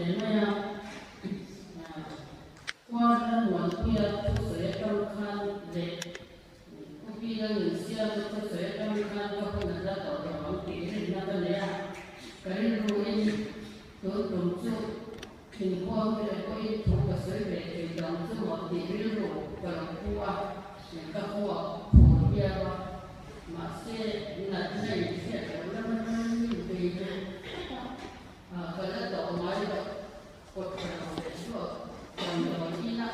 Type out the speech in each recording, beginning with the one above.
hle mai a. Khuarla Muanpuia thusawi atang khan leh Khawpila Nunsiama thusawi atang khan ka hun a la tawh lo ang tih rinna ka nei a. Ka rilruin tun tum chu thinkhawm leh pawhin thu ka sawi ve thei dang chu maw tih rilru ka lo pu a, ka huak phur viau a. Mahse, natna inhriat loh lama ṭangin bei leh tlat a, ka la tawh ngai loh. Kawt tha lo leh chhuak damdawi ina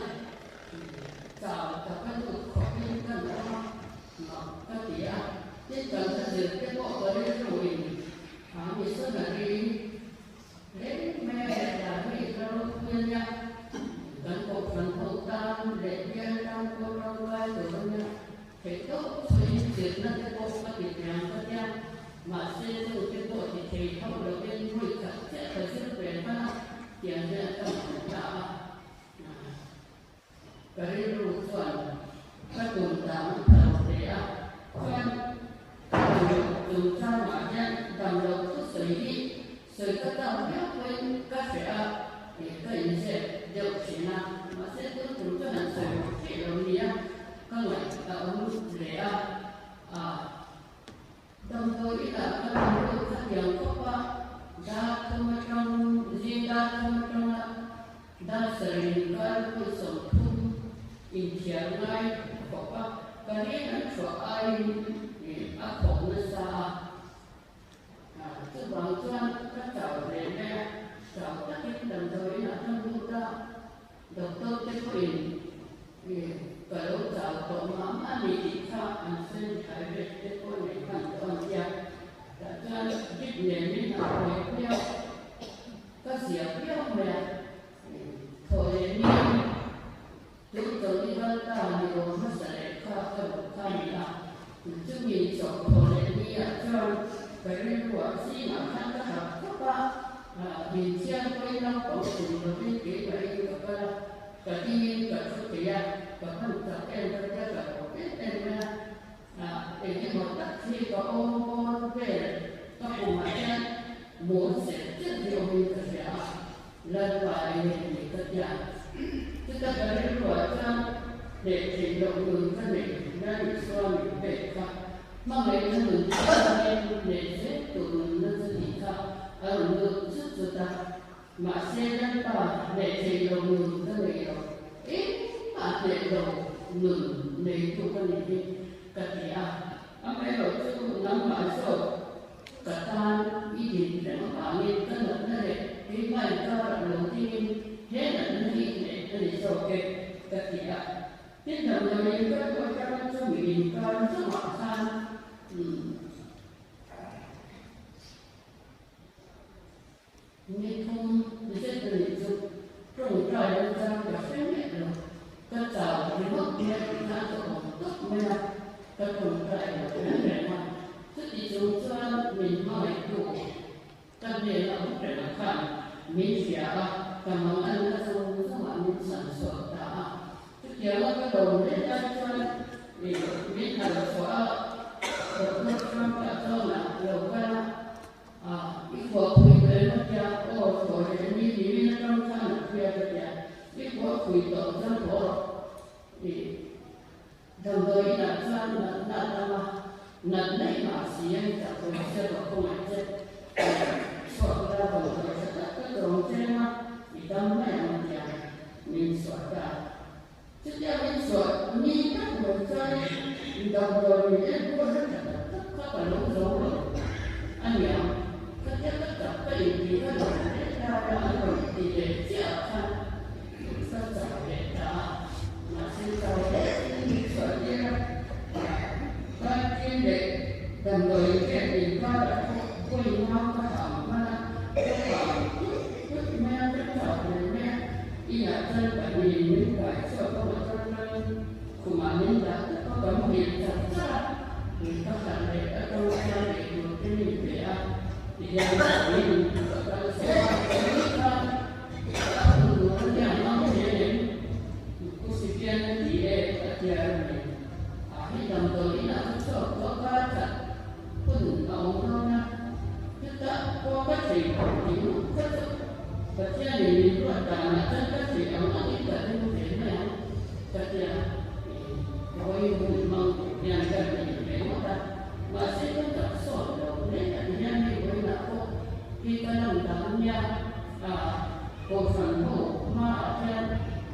chau taka lut khawpin kan awm a, mak ka ti a. Tin, kan ka zir te pawh ka rilruin a missionary reng mai a leh dan hi ka ropui a nia. Kan kohhran ho tan leh bial tan pawh tangkai tur a nia. Theihtawp chhuahin zirna te pawh ka ti thiam ka tia, mahse chung te pawh ti thei hauh lovin vawi khat chiah ka zir ve hman a, tiang hian ka hmu ta a. Ka rilru chuan ka tum dan a pha lo hle a, chuan ka damloh chungchangah hian damloh thusawi hi sawi ka chak viau pawhin ka hreh a, ka inzep deuh thin a, mahse tun tum chu han sawi rawh hrih lo nia ka ngaih a awm hle a, ah damdawi inah ka rawn lut khatiang khawp a, dar thum atang zing dar thum atanga dar sarih inkar vawi 30 inthiar ngai khawp a, ka rin an chhuah aiin a khawk nasa a. Chuvang chuan ka chau hle mai a, chau takin damdawi inah ka lut a, doctor te pawhin ka lo chau tawh mah mah a ni tih kha an sawi thai vet te pawh nei hman tawh an tia. Tah chuan drip nen min han hawi piau, ka zia piau mai a, thaw leh miau. Chu chawlh i kal ta ni lo hmasa leh kha ka duh kha ni a, chumi chawlh thaw leh ni ah chuan ka rilruah zingah khan ka harh khawp a, min chiang pawhin naupang tum lovin keimahin ka kal a, ka dingin ka thu thei a, ka hman chak em ka tia ka lo em em mai a, eng emaw tak hi ka awm bawr vel ka pumah hian mawn seh chiah hi awmin ka hria a. Lalpa i nei ni ka tia. Chuta ka rilruah chuan hneh theih loh nun ka nei Lal Isua min pek kha. Hmangaihna nun chu hmangin hneh zel tur nunna chu tih kha a rawn lut zut zut a. Mahse Lalpa hneh theih loh nun ka nei lo, engmah hneh lo nun neitu ka ni hi ka ti a. Amaherawhchu nangmah zawk Ka tan i din reng avangin ka natna leh keimah inkarah lo dingin he natna hi hneh a ni zawk e, ka ti a. Tin, damdawi inkar pawh atanga chumi inkar zawngah khan Ni thum zet a nih chu tawngtai atang ka hre miah lo, ka chau ringawt mai a tih khan ka awm tawp mai a, ka tawngtai lo reng reng a, chuti chung chuan min hmangaihtu ka hnena awm reng a khan min hria a, ka mang an la zawng zawngah min chhan chhuak ta a, chutianga ka lawm hle lai chuan min hal chhuah a, Doctor Trump-a chuan a lo kal a. A, i kuah phui tawh em a tia, aw thaw leh ni nimin atang khan a hria ka tia, i kuah phui tawh chuan haw rawh i damdawi inah chuan natna a tam a, nat mai mah si a ni tak zawng sia ka khawngaih che, chhuak la damdawi tha tak ka tawng tlem a, i dam mai ang a tia, min chhuah ta. Chutia min chhuah ni tak mai chuan damdawi min enkawl na tha tak tak kha ka lo zo lo a niang. Khatia ka chak ka intih ka lo hle lai a an rawn ti leh chiah ah khan ka chau leh ta a, mahse chau hle in min chhuah tir a, Kartin leh damdawi hian inkarah pawh vawi nau ka hang hman a, ka hang tut tut mai a, ka chau hle mai a. Inah chuan pahnihin min kai chhuak a, motor atangin khumah min dah tawp a, ka muhil char char a, ka khat leh atang chuan eitur te min pe a, tihian min ka kal chho a, ka nui khan a hun tur a nia mang hian em Pu Sipian a ti e a tia a ni. A hi damdawi inah ka chhuak tawh a, kar khat hun a awm dawn a, chutah pawh ka thei tawh tih ngawt ka chu. Pathianin min ruat danah chuan ka theih ang angin ka tum ve mai ang ka tia. Vawiin hun hmang tur hian ka ni ve ngawt a, mahse ka tak sawt lo hle a ti hian hei vawiinah pawh hi ka lan dan nia a kohhran ho hmaah hian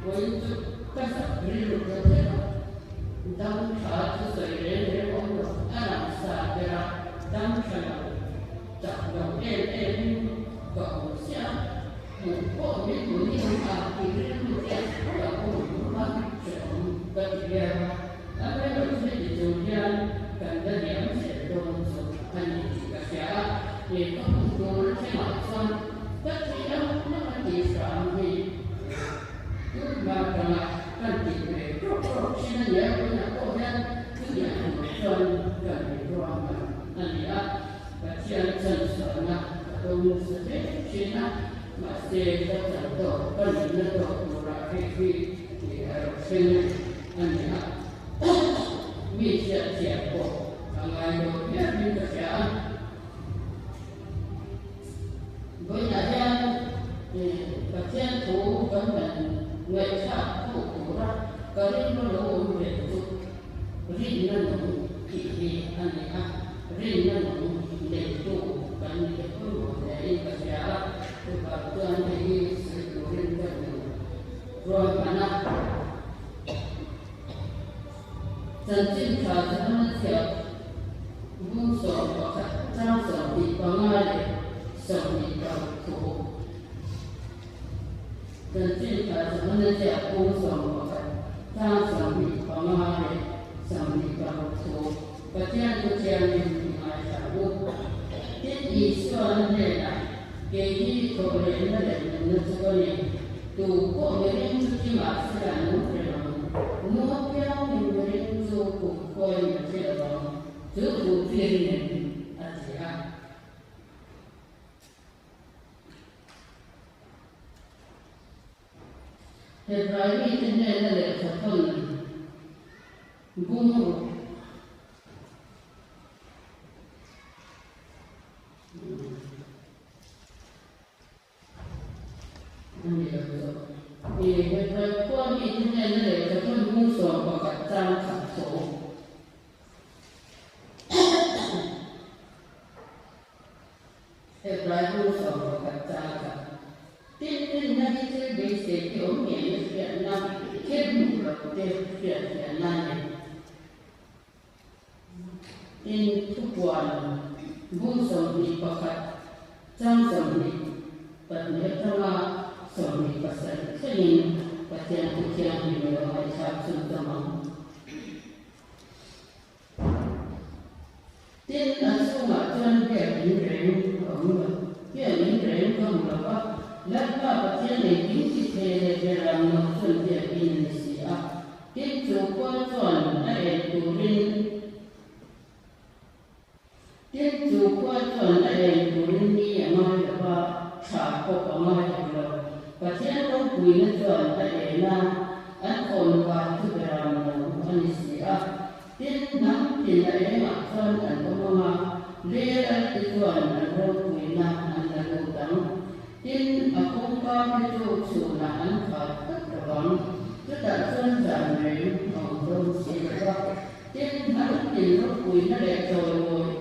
vawiin chu ka zak rilru deuh hlek a, dam tha thusawi reng reng awm lo a lang sa ber a, dam tha lo chak lo em emin ka awm chiah a. Hmuh pawh min hmu ni ang a tih rilru te ka awm a hrehawm ka ti viau a, amaherawhchu heti chung hian kan la liam zel dawn chu a ni tih ka hria a, he ka hmuh tur thlengah chuan ka theih ang ang a tih hram hi tunhma atanga kan tih ve tawk tawk thin a nia, tunah pawh hian chutiang tur chuan kan inruahman a ni a. Pathian chanchhuahna ka dawng nasa hle thin a, mahse ka chan tawk, ka nunna tawk turah hei hi tih a rawh thleng a ni a, mi hriatthiam pawh a ngai lo viauin ka hria a. Vawiinah hian Pathian thu kan han ngaihthlak khawh tura ka rilru lo awm ve chu rinna nung tih hi a ni a, rinna nung neitu kan ni te pawimawh hlein ka hria a, chuvang chuan hei hi sawi turin ka duh ruahman a. Chanchin tha chu hman a chhiat bung 11 chang 25 leh 26 thu. Chanchin tha chu hman a chhiat bung 11 chang 25 leh 26 thu. Pathian chu thiangin i ngaithla u. Tin, Isuan a hnenah, Kei hi thawhlehna leh nunna chu ka ni. Tu pawh mihring chu thi mah se a nung reng ang. Nung apiangin mihring chu kum khuain a thi lo ang. Chu thu chu i ring em? a ti a. Hebrai mite hnena lehkha thawn bung ruk. A ni lo zawk. I Hebrai khua mite hnena lehkha thawn bung 11 chang khat tho. Hebrai bung 11 chang khat. Tin, rinna hi thil beisei te awm ngeina hriatna, thil hmuh loh te hriatfiahna a ni. Tin, thupuan bung 21 chang 24 atanga 27 thlengin Pathian Thu Thianghlim lo ngaihthlak chhunzawm ang. Tin, a chhungah chuan biak in reng a awm lo. Biak in reng ka hmu lo va, Lalpa Pathian engkim chi thei leh beram lo chuan biak in a ni si a. Tin, chu khua chuan a en turin Tin, chu khua chuan a en turin ni a ngai lo va, thla pawh a ngai hek lo. Pathian ropuina chuan a en a, an khawnvar chu beram lo a ni si a. Tin, hnam tin a engah chuan an awm ang a, Leal te chuan an ropuina an la lut ang. Tin, a kawngka te chu chhunah an khar tlat lo vang. Chutah chuan zan reng a awm dawn si lo va. Tin, hnam tin ropuina leh chawimawi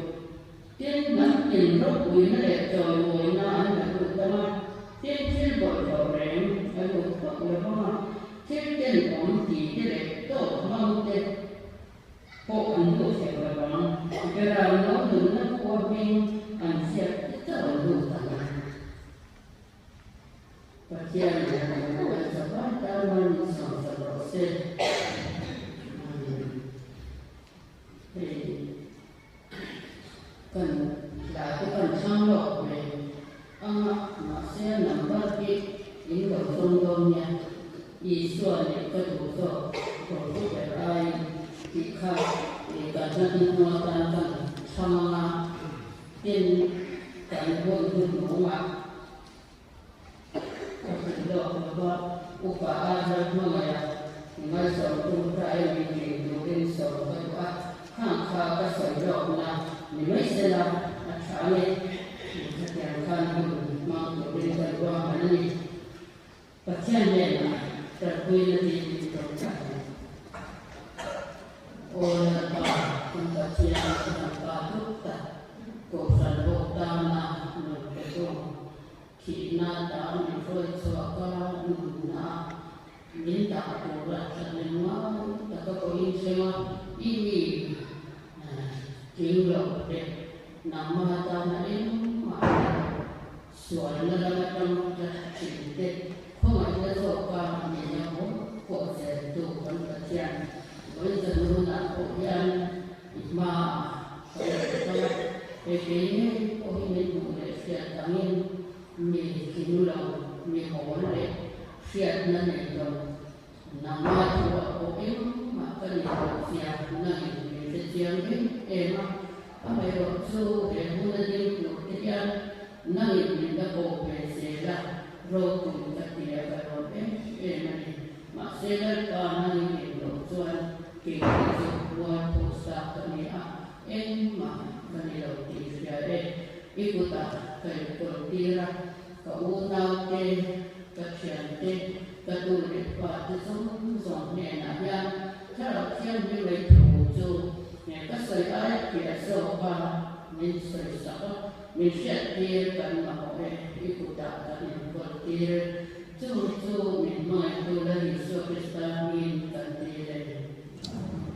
Tin, hnam tin ropuina leh chawimawina an la lut ang a, tin, thil bawlhhlawh reng a lut hauh lo vang a, thil tenawm ti te leh tawp hmang te pawh an lut hek lo vang. Beram no nunna khua hming an ziak te chauh an lut ang. Pathian in a kan kan zavai tan man min sawmsak rawh se. Amen. Hei kan hla te kan chhang lawk ve ang a, mahse number hi in lo zawng dawn nia. Isua leh ka duh zawk rawh ber aiin tih kha kan hla hnuhnung atan kan chhang ang a, tin kan hun hnuhnungah Ka hrilh lawk lo va, upa a ral hmangaih a, ngaihsawm tum hrai a min ring turin sawm ka duh a, khang kha ka sawi lawkna ni mai sela a tha a ni. Khatiang khan hun hmang turin ka duh a, hman a ni. Pathian hnenah tanpuina dil in tawngtai ang. Aw Lalpa, kan Pathian tangka hlu tak Kohhran ho tana nun pe tu, thihna ta min hruai chhuak a, nunna min dah tura thahnem ngai taka pawhin thleng a, i mi tling lo te nangmah tana engmah la lo. Sualna lam atang ka thin te khawngaihna zawka min la haw pawh zel tu kan Pathian Vawizahnunah pawh hian i hmaah ka lo kal a, hei kei ngei pawh hi min hmuh leh hriat angin mi tling lo, mi hawl leh hriatna nei lo, nangma thuah pawh engmah ka ni lo tia nangin min hrechiang em em a, amaherawhchu he huna ding tur te hian Nangin min la ko ve zel a, ropui ka ti a ka lawm em em a ni. Mahse Lalpa nangin eng loh chuan kei hi chu mualpho sa ka ni a, engmah ka ni lo tih hria e. I kutah ka inkawl tir a, ka unaute, ka thiante, ka tu leh fate zawng zawng hnenah hian Thlarau Thianghlim lei thu chu ka sawi aia fiah zawk a min sawi sak a. Min hriattir kan mamawh e, i kutah kan inkawltir. Chung chu min hmangaihtu Lal Isua Krista hmingin kan tir e. Amen.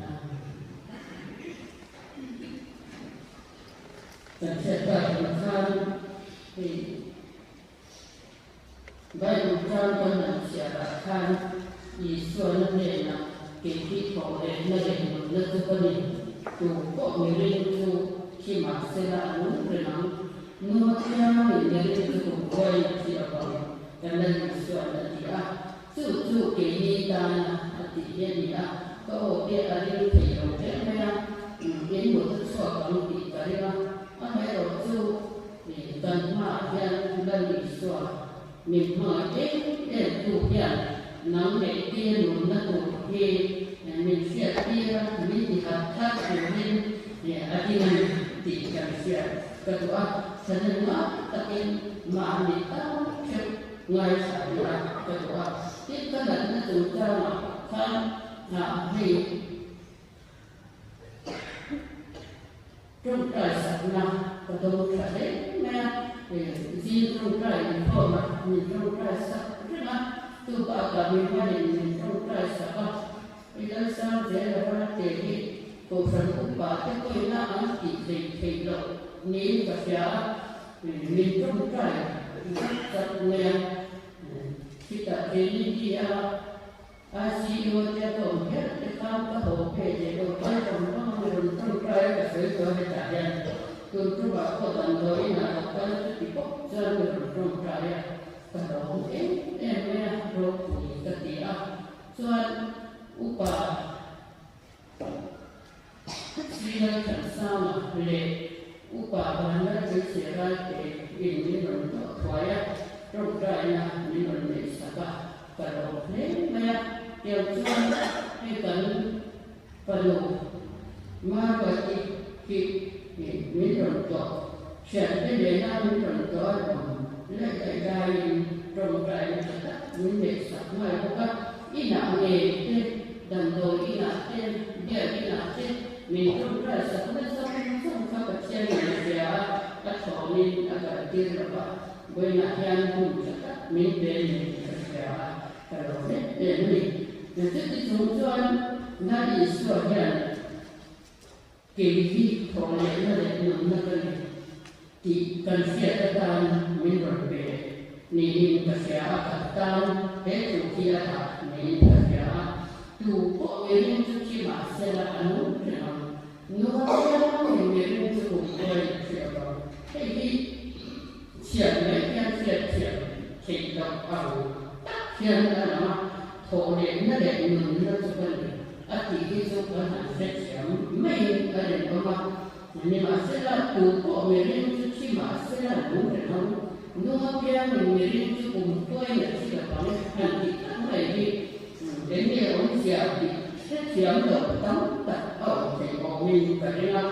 Kan hriat tak ang khan hei Bible chang kan han chhiarah khan Isuana hnenah kei hi thawh lehna leh nunna chu ka ni, tu pawh miring chu thi mah sela a nung reng ang. Nua thiangin miring chu kum huaiin a thi avang kan la Isuan a ti a, chu chu keini tana a tih hi a ni a, ka aw te a ring thei lo hle mai a, in mut a chhuak ang tih ka ring a, amaherawhchu Kan hmaah hian Lal Isua min hmangaih em em tu hian nang leh tia nunna tur hi min hriat tir a, min ti hat thar turin a ding a ni tih kan hriat ka duh a, thahnem ngai takin mahni tan theuh ngaithla ila ka duh a. Tin, ka natna chungchangah khan hei Tawngtai sakna ka dawng tha hle mai a, zing tawngtai inkhawmah min tawngtai sak reng a, chu bakah mi hmain min tawngtai sak a, i Lalsang zel a ral te hi Kohhran upa te pawhin a an tih theih theih loh niin ka hria a, min tawngtai zak zak mai a, khitah keini hi a. ICU te a ka awm kher te khan ka haw phei leh lo pai vang vang a mi rawn tawngtai a ka sawi tawh hetah hian tun tumah pawh damdawiin ah lo kal chu ti bawk chuan mi rawn tawngtai a ka hlawm em em mai a ropui ka ti a chuan upa Sri Lalthansanga leh upa Vanlaltuichhe Ralte in min rawn tlawh thuai a, tawngtaina min rawn neih sak a, ka lawm hle mai a. Tiang chuan hei kan fanu Marwati hi min rawn tlawh, thiante nena min rawn tlawh a awm laih laih laiin tawngtaina tha tak min neih sak nghal bawk a, inah ngei te Damdawi inah te, biak inah te min tawngtai sak nasa zawng kha Pathian in a hria a, a thawmin a kaltir lo va, vawiinah hian hun tha tak min pe ni tih ka hria a, ka lo hlep em a ni. Chuti chung chuan Lal Isua hian kei hi thawh lehna leh nunna ka ni tih kan hriat atan min rawn pe niin ka hria a, ka tan he thu hi a dah niin ka hria a, tu pawh miring chu thi mah sela a nung reng ang, nua chiangin miring chu kum kuai in hria vang, hei hi chhiat mai hian hriat thiam theih loh a ru tak hian a lang a, thawh lehna leh nunna chu ka ni a tih hi chu kan han hrethiam maiin a rinawm a. Nimahsela, tu pawh miring chu thi mahsela nung reng ang. Nung apiangin miring chu kum tuain a thi lo ang han tih tak mai hi eng nge awmzia tih hrethiam lo tam tak a awm thei awmin ka ring a.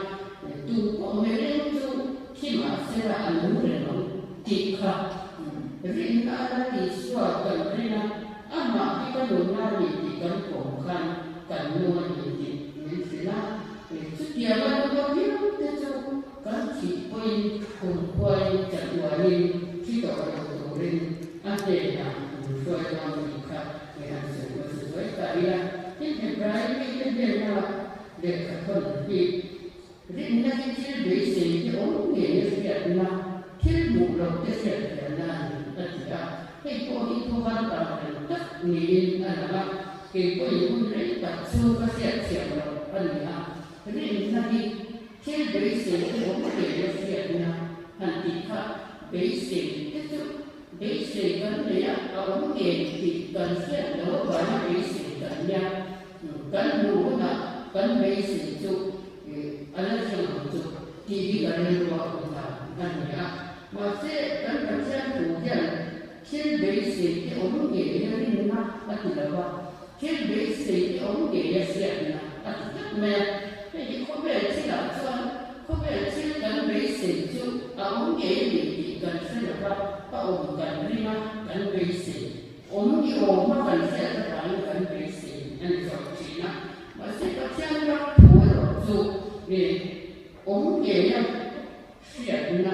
Tu pawh miring chu thi mahsela a nung reng ang tih kha rinna a la Isua kan ring a. Amah hi ka nunna a ni tih kan pawm khan kan nu a ni tih min hrilh a. Chutianga nunga viau te chu kan thih pawhin kumkhuain chatuanin thi tawh lo turin a hnenah min hruai dawn tih kha i han sawi hmasa zuai ta ila. Tin, Hebrai mite hnena lehkha thawn hi Rinna hi thil beisei te awm ngei a hriatna, thil hmuh loh te hriat thiamna a ni, a ti a. Hei pawh hi thu har ang reng tak niin a lang a, kei pawhin hun rei tak chhung ka hriat thiam loh a ni a. Rinna hi thil beisei te awm ngei a hriatna han tih kha beisei te chu beisei kan nei a, a awm ngei tih kan hriat loh avanga beisei kan nia. Kan hmuh hunah kan beisei chu a la thleng ang chu tih hi ka rilru a awm dan a ni a. Mahse, kan Pathian thu hian thil beisei te awm ngei a rinna a ti lo va, thil beisei te awm ngei a hriatna a ti tlat mai a. Hei hi khawvel thilah chuan khawvel thil kan beisei chu a awm ngei a ni tih kan hre lo va, a awm kan ring a, kan beisei. Awm ni awm a kan hriat avangin kan beisei a ni zawk thin a, mahse Pathian ram thu erawh chu awm ngeia hriatna,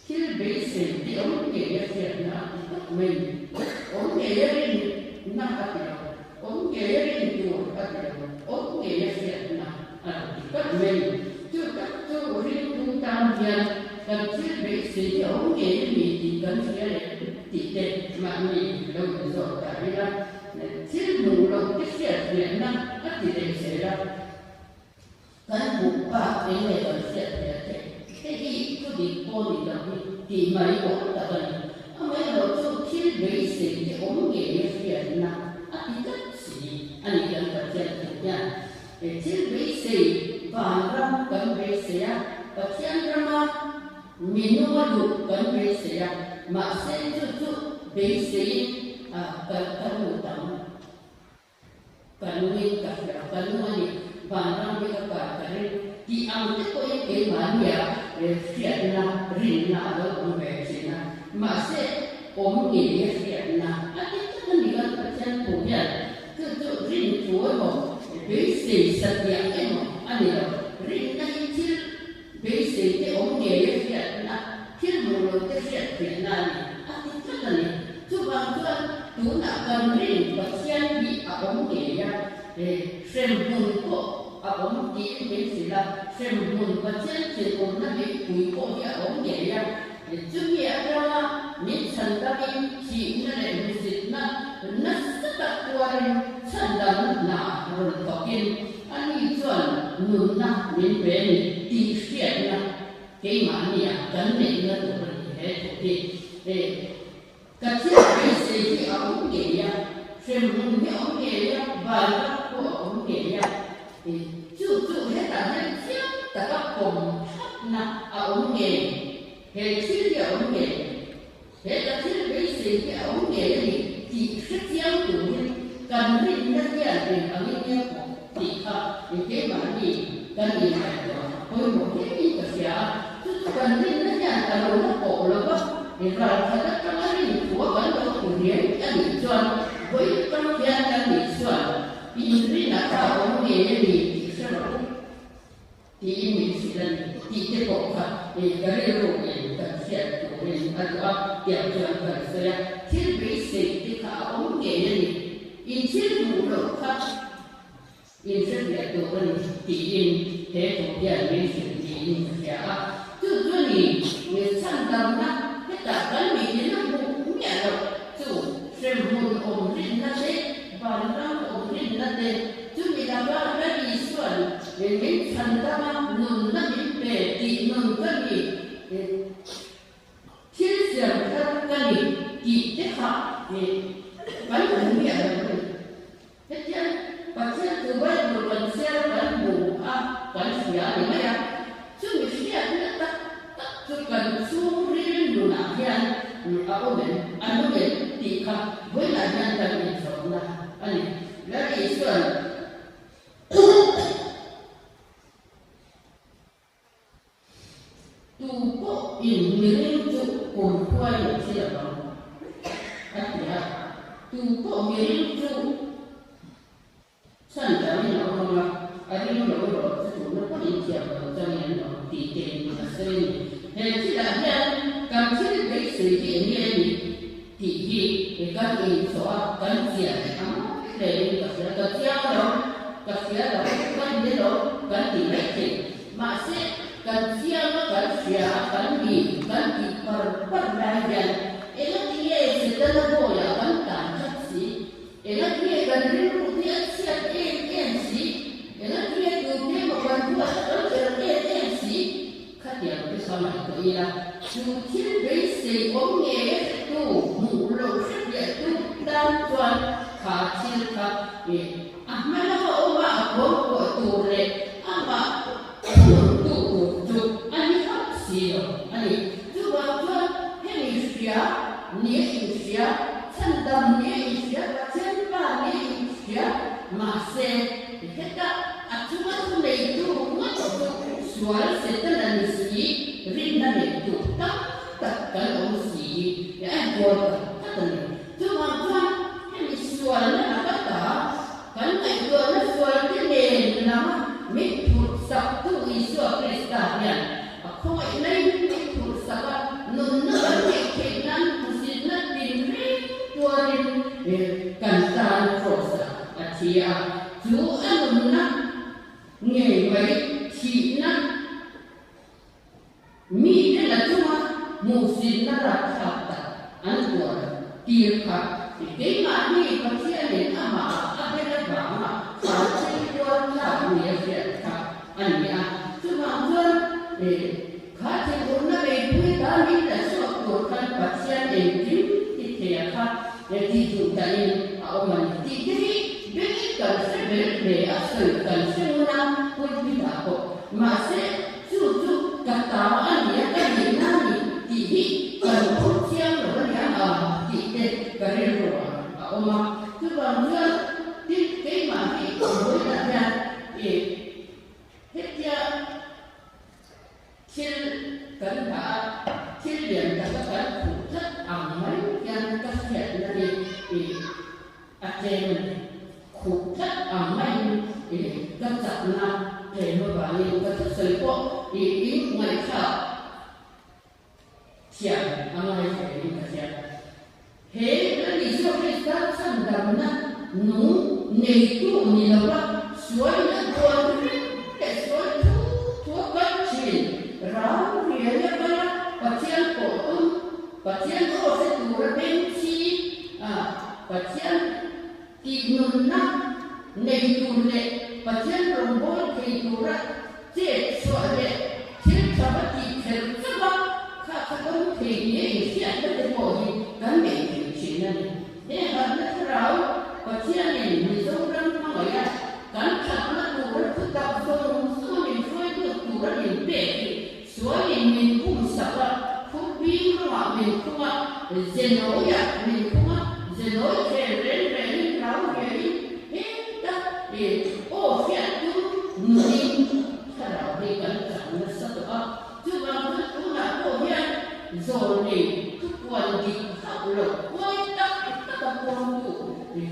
thil beisei te awm ngeia hriatna a ti tak mai ni. Awm ngeia rinna a ti lo, awm ngeia rin tur a ti lo, awm ngeia hriatna a lo ti tak mai ni. Chu tak chu ringtu tan hian kan thil beisei hi awm ngei a ni tih kan hria leh tih te mahni lo in zawk ta ila, thil hmuh loh te hriat hliahna a ti leh zel a, kan hmuh bak eng nge kan hriat hliah theih? Hei hi thu dik pawh ni lo hi tih mai awm tak a ni. Amaherawhchu thil beisei te awm ngei a hriatna a ti tlat si a ni kan Pathian thu hian. He thil beisei vanram kan beisei a, Pathian rama minunga luh kan beisei a, mahse chu chu beiseiin kan ka lut ang. Ka nungin ka hria, ka nung a ni, vanram hi ka kai ka ring tih ang te pawhin keimahnia hriatna, rinna a lo awm ve thin a, mahse awm ngei a hriatna a ti tlat a ni kan Pathian thu hian. Chu chu rin thu emaw, beisei satliah emaw a ni lo. Rinna hi thil beisei te awm ngei a hriatna, thil hmuh loh te hriat fiahna a ni, a ti tlat a ni. Chuvang chuan tunah kan rin Pathian hi a awm ngei a, hremhmun pawh a awm tiin min hrilh a, hremhmun Pathian thil awmna meipui pawh hi a awm ngei a, Chumi atanga min chhan damin thihna leh hmusitna nasa tak tuarin chhandam hna rawn thawkin ani chuan nunna min pe a ni tih hriatna keimahnia kan neihna tur a ni he thu hi. Ka thil beisei hi a awm ngei a, hremhmun hi a awm ngei a, vanram pawh a awm ngei a, chu chu hetah hian chiang taka pawm thlapna a awm ngei, he thil hi a awm ngei, he ka thil beisei hi a awm ngei a ni tih hre chiang turin kan rinna hian eng angin nge pawh tih kha keimahni kan inngaihtuah pawimawh hlein ka hria a, chu chu kan rinna hian a lo la pawh lo va, ral khat atanga rin thua kan lo hmu riai a nih chuan vawi tam hian kan nih chuan inrina kha a awm ngei a ni tih hre rawh u tiin min hrilh a ni tih te pawh kha ka rilru in kan hriat turin a duh a, tiang chuan kan sawi a, thil beisei te kha a awm ngei a ni, in thil hmuh loh kha. Inhrefiah tur a ni tiin he thu hian min hrilh niin ka hria a. Chu chu ni chhandamna hetah kan mitin a hmuh miah loh chu hremhmun awm rinna te, vanram awm rinna te, chumi laka Lal Isua'n min chhandama nunna min pe tih nun ka ni. Thil siam thar ka ni tih te kha kan hmu miah lo a ni. Hetiang Pathian chu Bible kan chhiar a kan hmu a, kan hria a ni mai a. Chumi hriatna tak tak chu kan chhungril nunah hian a awm em, a nung em tih kha vawiinah hian kan inzawhna a ni. Lal Isua'n Tu pawh in miring chu kum khuai in thil a bang, a ti a. Tu pawh mi ring chu chhan danin a awm ang a, a ring lo erawh chu tuna pawhin thiam lo changin an awm tih tein a sawi a ni. He thilah hian kan thil beisei hi eng nge a nih tih hi kan inchawh a, kan chian a mawi hlein ka hria, ka chiang lo, ka hria lo, ka ni lo kan ti mai thei. Mahse, kan chiang a, kan hria a, kan ni kan tih par par lai hian engati nge Setana bawiah kan tan tlat si? Engati nge kan rilru te a chhiat em em si? Engati nge tute emaw kan huat a kan er em em si? Khatiang te kha ngaihtuah ila, chu thil beisei awm ngei a hretu, hmuh loh hrepiahtu tan chuan kha thil kha a hma lama awm a, a kuangkuah tur leh amah thununtu tur chu a ni hauh si lo a ni. Chuvang chuan hemi hria nia inhria, chhandam nia inhria, Pathian Pa nia inhria, mahse heta a chunga thuneitu ngawt chu sual Setana ni si, rinna neitu tam tak kan awm si hi a inkual tak tak a ni. Chuvang chuan hemi sualna laka ta kan ngaihtuahna sualte nen lama min phurh saktu Isua Krista hian a khawngaihnain min phurh sak a, nunna kan neih theih nan hmusitna tinreng tuarin kan tan Kraws-ah a thi a, chu a nunna ngei mai thihna Mite la chunga hmuhsitna rapthlak tak an tuar tir kha keimahni Pathianin amah a bel avanga kha thil tuar tlak nia hriat kha a ni a. Chuvang chuan kha thinurna beipui ta min la chhuak tur khan Pathian engkim ti theia kha tih duh dahin a awm a ni tih te hi bengin kan hre bel hle a, sawi kan hre ngun a, pulpit-ah pawh. Mahse, Chu chu ka ta a nia, ka nihna a ni tih hi kan awm chiang lo a nia a tih te ka rilru ah a awm a. Chuvang chuan tin keimah hi vawiinah hian i hetia thil kan dah a, thil lian taka kan khuh tlat ang mai hian ka hriatna hi i A tlem a ni. Khuh tlat ang maiin i ka chakna tlem avangin ka thusawi pawh i in ngaihthlak thiam a ngai hlein ka hria. He Lal Isua Krista chhandamna nung neitu ni lova sualna buan reng leh sual thu thua kal thin rau riaia kala Pathian pawh tum Pathian aw hre tura bengchhi a, Pathian tihnunna nei tur leh Pathian rawngbâwl thei tura chet chhuah leh thil tha va tih kher chauh a, kha kha dawng thei nia inhriatna te pawh hi kan nei thei thin a ni. He harhna thlarau Pathianin Mizoram hmangaih a, kan thatna tura thutak zawng zawnga min hruaitu tura min pek hi Sualin min bum sak a, khupbing rawngah min khung a, zenawiah min khung a, zenawi khel reng rengin rau riain heta i aw hriat tum nunin thlarau hi kan chang nasa tawh a. Chuvang chuan tunah pawh hian zawlnei thupuan dik hauh loh huai tak taka puangtu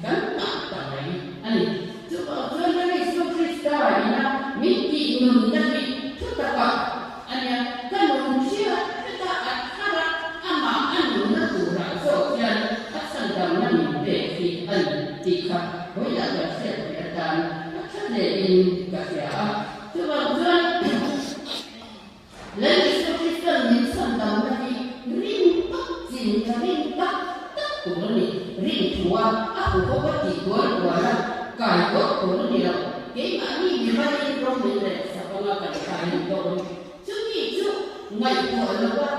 kan ngah ta mai a ni. Chuvang chuan Lal Isua Krista ina min tih nunna hi thu takah a nia, ka nun hriat hret a, a thar a, amah a nunna turah zawk hian a chhandamna min pek hi a ni tih kha vawilah kan hriat ve atan a tha hlein ka hria a. Chuvang chuan Lal Isua Krista'n min chhandamna hi rin tak chin ka rin tak tak tur a ni. Rin thua a hu bawk a tih kual kual a, kai tawh tur a ni lo. Keimahni mi malin rawng min reh sak anga kan kai ni dawn. Chumi chu ngaihtuah lova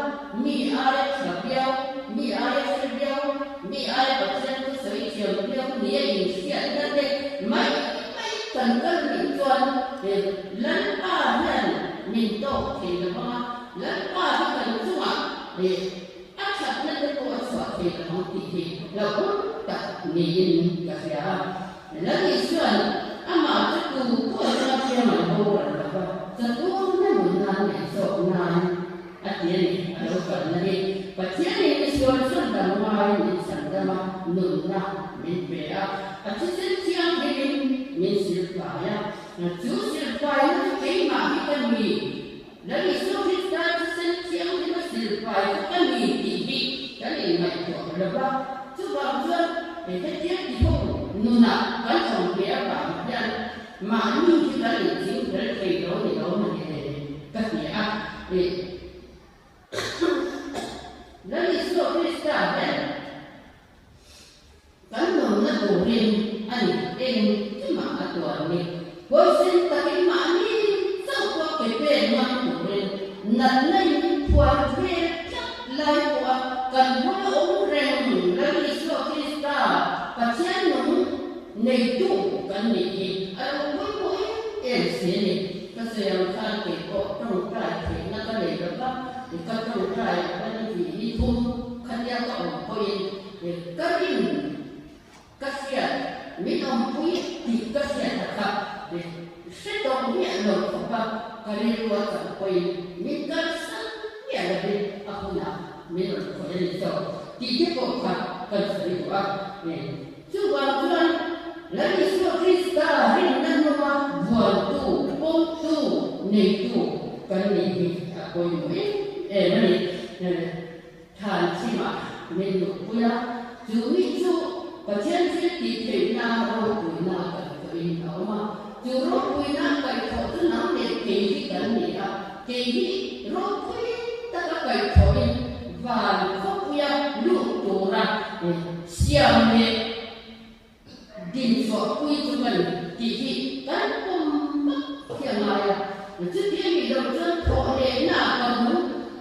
mi aia tha viau, mi aia hre viau, mi aia Pathian thu sawi thiam viau nia inhriatna te mai mai kan kal nih chuan Lalpa hian min tawk thei lo vang a, Lalpa hi kan chungah a thatna te pawh a chhuah thei lo vang tih hi hlauhawm tak niin ka hria a. Lal Isua'n amah chu tu pawh atanga thiam an boral lo va, chatuanna nun nan neih zawk nan a ti a ni. A lo kalna hi Pathianin misual chhandam ngaiin min chhandam a. nunna min pe a, a thisen thianghlimin min silfai a. Chu silfaina chu keimah hi ka ni, Lal Isua Krista thisen thianghlima silfai chu ka ni tih hi kan inngaihtuah lo va. Chuvang chuan hetia tiho nunah kan awm ve avang hian mahni hi kan inching fel thei lo ni lo mah ni le ka ti a. Lal Isua Krista hian kan nunna turin a ni engkimah a tuar ni. Huaisen takin mahni chauh pawh ke pen ngam turin natna in phuar vel tlat lai pawha kan bula awm reng Lal Isua Krista Pathian nung neitu kan nih hi a lo pawimawh em em si a ni. Ka sawi ang khan kei pawh tawngtai theihna ka nei lo va, ka tawngtai ka ni tih hi thum khatia ka awm pawhin ka rin ka hriat min awmpui tih ka hriat a kha hre tawh miah lo khawp a, ka rilru a chang pawhin min kalsan miah lovin a hunah min rawn khawih a ni zawk tih te pawh kha kan sawi duh a. Chuvang chuan Lal Isua Krista rinna hnunga vuantu, pawmtu, neitu kan nih hi a pawimawh em em a ni. Than chhimah min luhpui a, chu mi chu Pathian thil tih theihna ropuina kaihthawhin a awm a. Chu ropuina kaihthawh chu nang leh kei hi kan ni a, kei hi ropui taka kaihthawhin van khawpuia lut tura Siam leh dinchhuahpui chu kan tih hi kan pawm vak hi a ngai a. Chuti a nih loh chuan thawhlehna ka hmu,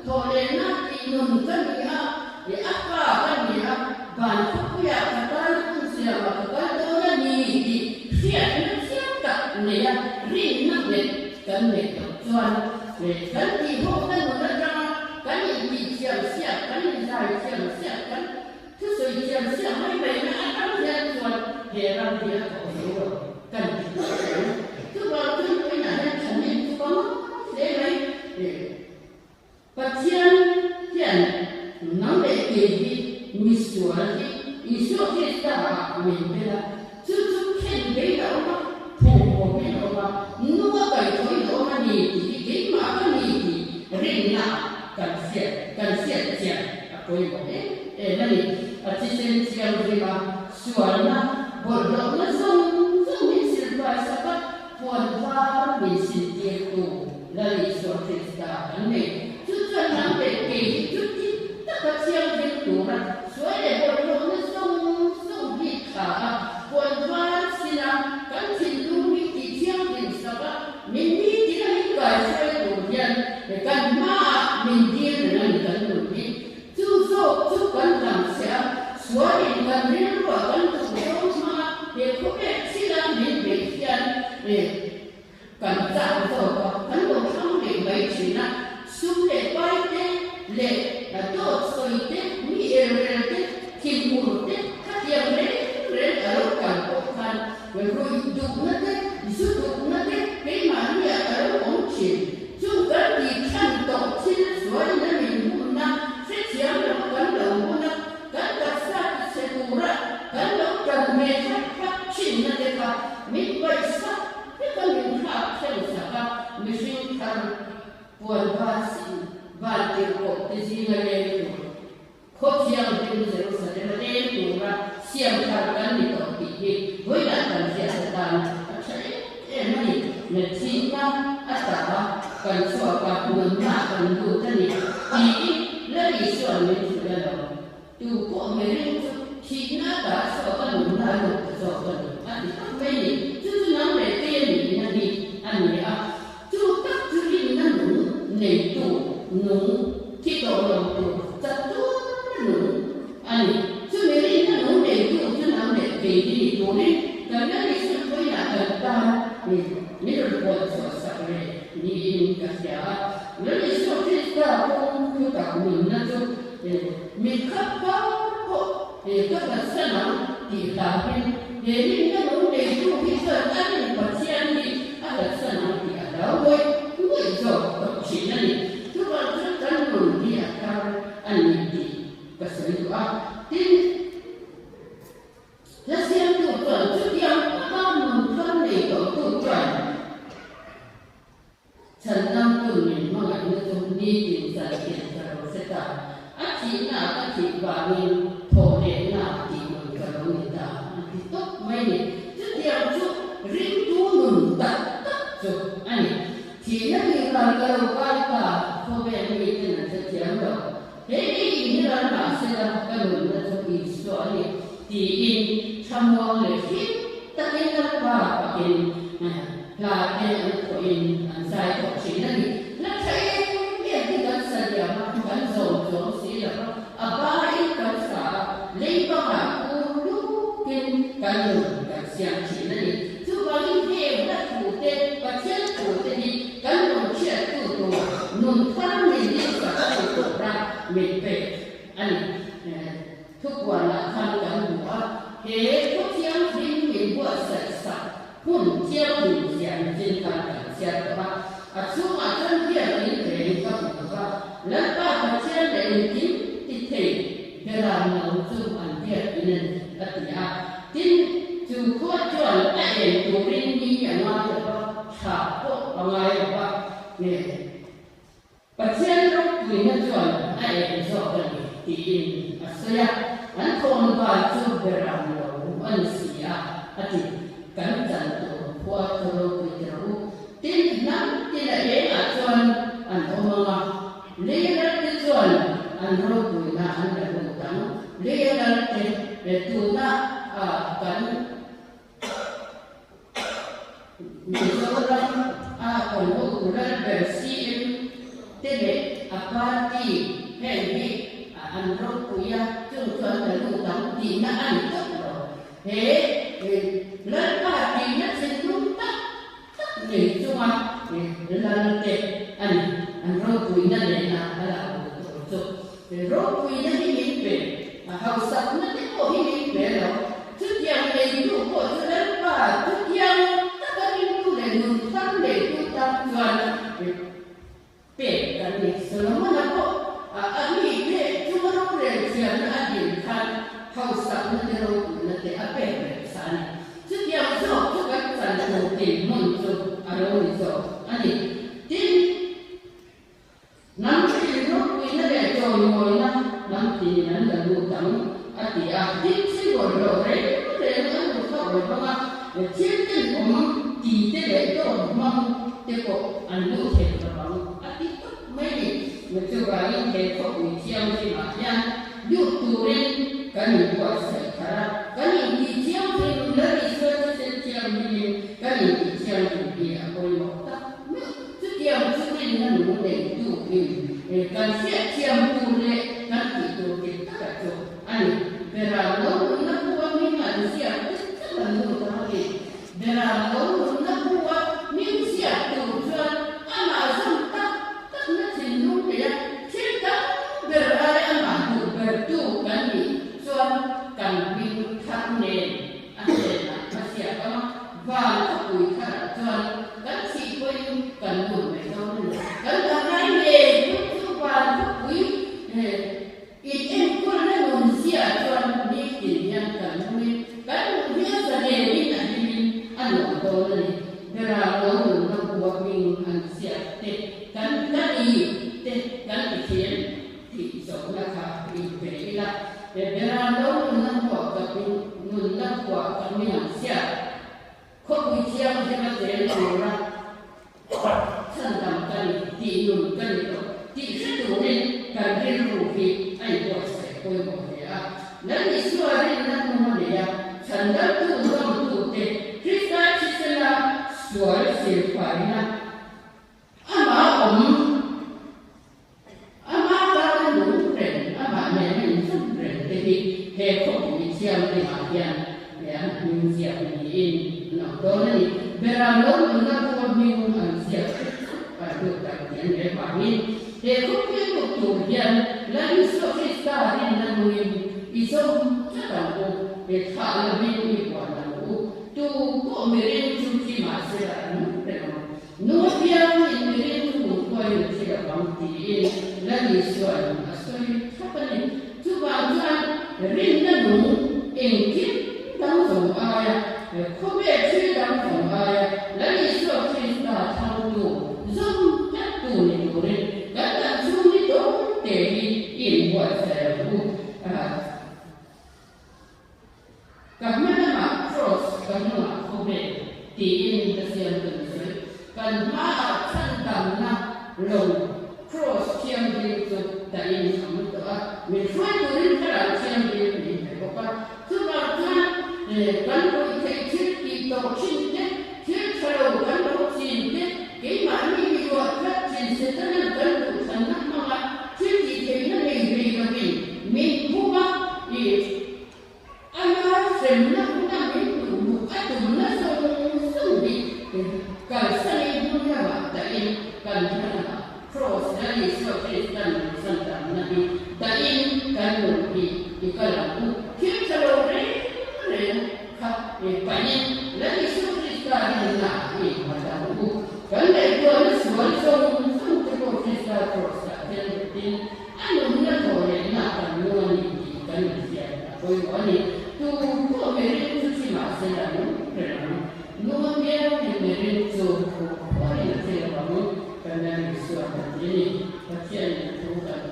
thawhlehna tih nun ka ni a, a pa ka ni a, van khawpuiah ka tan hun siamah ka kal dawn a ni tih hriatna chiang tak nei a, rinna nghet kan neih loh chuan kan tihhawkna nun atanga kan intihthiam siak, kan inzaithiam siak, kan Thusawi thiam siam mai mai na atang hian chuan he ram hi a thawh zo lo kan ti tawh ang. Chuvang chuan vawiinah hian thahnem chu ka ngai hle mai. Pathian hian nang leh kei hi misual hi Isua Krista ah min bel a, chu chu khen bein a awm a, phawhawmin a awm a, nunga kaihthawhin a awm a ni tih hi keimah ka ni tih rinna kan hriat kan hriat chian a pawimawh em em a ni. A thisen thianghlim a, sualna, bawlhhlawhna zawng zawng min silfai sak a, puan var min sintirtu Lal Isua Krista kan nei. Chu chuan nang leh kei hi chuti taka thianghlim tura sual leh bawlhhlawhna zawng zawng bik thla a, puan var sina kan thinlung hi tih thianghlim sak a, min ni tina min kaihruai tur hian kan hmaah min dil reng a ni kan nun hi. Chu zawk chu kan dang che a, sualin kan rilruah kan duh zawng hmanga he khawpek thila min beih hian kan chak zawk a, kan lo thlang leh mai thin a. Sum leh pai te leh dawt sawi te, mi elrel te, thinur te, khatiang reng reng a lo kal pawh khan ruih duhna te, zu duhna te keimahniah a lo awm thin. Chu kan tih chhan tawh thil sualin a min humna hrethiam lo kan lo hun a, kan taksa ti chhe tura kan lo tan ve hlak hlak thinna te kha min paihsak vek a min thlak thlen sak a, mihring thar puan van sin van tirhkoh te zinga leng tur Khaw thianghlim Jerusalem a leng tura siam thar kan ni tawh tih hi vawilah kan hriat atan a tha em em a ni. Thihna a ta a, kan chhuak a, nunna kan lut a ni tiin Lal Isua'n min hrilh a lo. Tu pawh mihring chu thihna a ta a chhuak a, nunna a lut ta zawk a ni a ti tak mai ni. Chu chu nang leh kei a nihna hi a ni a. Chu tak chu rinna nung neitu nung thi tawh lo tur chat tur nung a ni. Chumi rinna nung neitu chu nang leh kei hi ni turin kan la ni chhun vawiinah kan tan min rawn huan chhuah sak leh niin ka hria a. Lal Isua Krista kawng thu tak nunna chu mit khat kar pawh ka kalsan ang tih hlauhin he rinna nung neitu hi chuan a rin Pathian hi a kalsan ang tih a hlau ngawih ngawih zawk tawh thin a ni. Chuvang chuan kan nun hi a thar a ni tih ka sawi duh a. Tin. nitin zantin ka lo hre ta. A thihna ka thih vangin thawhlehna tih nun ka lo ni ta an ti tawp mai ni. Chutiang chu ringtu nun tak tak chu a ni. Thihna tihral ka lo kai ta, khawvel miten an hrethiam lo. He ni in hi ral mah sela ka nunna chu Isua a ni tiin thlamuang leh hlim takin Lalpa pakin hla te an thawhin an zai tawh thin a ni. Hla tha em em hi kan sa diam a, kan zawm chuang si lo va, a bain kan sa a, lei bangah kur lukin kan nun kan siam thin a ni. Chuvangin heng hla thu te, Pathian thu te hi kan nun hriattu tur nun thar min dinsak tu tura min pek a ni. Thupuanah khan kan hmu a, he khaw thianghlim min buatsaih sak hmun thianghlim ziah nichin khan kan chhiar tawh a, a chhungah chuan biakin reng ka hmu lo va, Lalpa Pathian leh engkim ti thei beram lo chu an biakin a ni, a ti a. Tin, chu khua chuan a en turin ni a ngai lo va, thla pawh a ngai lo va, nge Pathian ropuina chuan a en zawk a ni tiin a sawi a, an khawnvar chu beram lo a ni si a, a ti. Kan chan tur khua chu ropui ti rawh u. Tin, hnam tina engah chuan an awm ang a, lei ralte chuan an ropuina an la lut ang. Lei ralte tuna kan Mizoram a kan hotu lalber CM te leh a party heng hi an ropui a, chung chu an la lut ang tihna a ni tawp lo. He Lalpa tihna thinlung tak tak nei chunga lal te a ni. An ropuina nena a lak luh tur chu ropuina hi min pe, a hausakna te pawh hi min pe lo. Chutiang neitu pawh chu Lalpa chutiang taka ringtu leh nun thar neitu tan chuan Pek kan ni. Solomon-a pawh a mite chunga rorel thiamna a din khan hausakna te ropuina te a pek reng sa a ni. Chutiang zawk chu kan chan tur dinhmun chu a lo ni zawk a ni. Tin, hnam thil ropuina leh chawimawina hnam tinin an la lut ang a ti a. Tin, thil bawlhhlawh reng reng an lut hauh lo vang a, thil tenawm ti te leh dawt hmang te pawh an luh thei lo ang a ti tawp mai ni. Chuvangin he khawpui thianghlimah hian lut turin kan inbuatsaih thar a, kan intih thianghlim Lal Isua thisen thianghlimin kan intih thianghlim hi a pawimawh tak meuh. Chutiang chu rinna nung neitu in kan hriat thiam tur leh kan tih tur dik taka chu a ni. Beram lo nunna khua hming an ziak te tlat an lut ang a ti. Beram lo nunna khua hming ziak tur chuan amah zawm tak takna thinlung nei a, thil tam ber aia amah duh bertu kan nih chuan kan hming thar nen a hnenah a ziak ang a, van khawpui tharah chuan kan thih pawhin kan lut mai dawn a ni. Kan dahrai ngei hun chu van khawpui In enkawlna nun ziah chuan nitin hian kan nungin kan hmuh hi a zalenin a hlimin a nuam dawn a ni. Berah lo nunna hua hming an ziak te kan ka ni te kan ti thiam tih zawhna kha in pe ila. Berah lo nunna hua ka hming nunna hua ka hming an ziak khawpui thianghlim a tel tura Chhandam ka ni, tih nun ka ni tawh tih hre turin kan rilru hi a inbuatsaih pawimawh hle a. Lal Isua rinna hnung a nei a, chhandamtu zawmtute Krista thisena sual silfaina amah awm Ama tana nung reng, amah nena inzawm reng te hi he khawpui thianghlimah hian an hming ziak niin an awm dawn a ni. Beram lo nunna khua hming an ziak te chauh kan lut tak tih an reh vangin he khawpui a lut tur hian Lal Isua Krista rinna nungin i zawm tlat ang u, he thlah lovin i buan ang u. Tu pawh miring chu thi mahsela an nung reng ang. Nu piang in miring chu hmuh pawhin a thi lo ang tiin Lal Isua'n a sawi thlap a ni. Chuvang chuan rinna nung engkim dang zawng aia, khawvel thil dang zawng aia Lal Isua Krista thangtu zawm tlattu ni turin kan dahchhuah. te hi i inbuatsaih ang u. Ka hma lamah Cross ka hnungah khawvel tiin ka siam kan sawi. Kan hmaah chhandamna lawng Cross thianghlim chu dahin a awm tawh a, min hruai turin thlarau thianghlim min pe bawk a. Chuvang chuan kan ruih theih thil tih tawh thin te, thil tha lo kan lo chin te, keimahni mi ruah tlat thin Setanan kan duhthlanna hmanga thil tih theihna nei hlei lovin min phum a, ih ama hremna huna min duhmuk a tumna zawng zawng hi kalsanin hmun lamah dahin kan hma lamah Kraws Lal Isua Kristan min chhandamna hi dahin kan nun hi i kal ang u. Thil tha lo reng reng kha pahin Lal Isua Krista rinna hi nghat ang u. Kan ngaihtuahna sual zawng zawng te pawh Krista Kraws-ah hian betin a nunna thaw lehna kan nung a ni tih kan inhriat a pawimawh a ni. Tu pawh miring chu thi mah se la nung reng ang. Nung apiangin miring chu khuain a thi lo ang. Kan Lal Isua kan ti a ni. Pathianin a thu kan.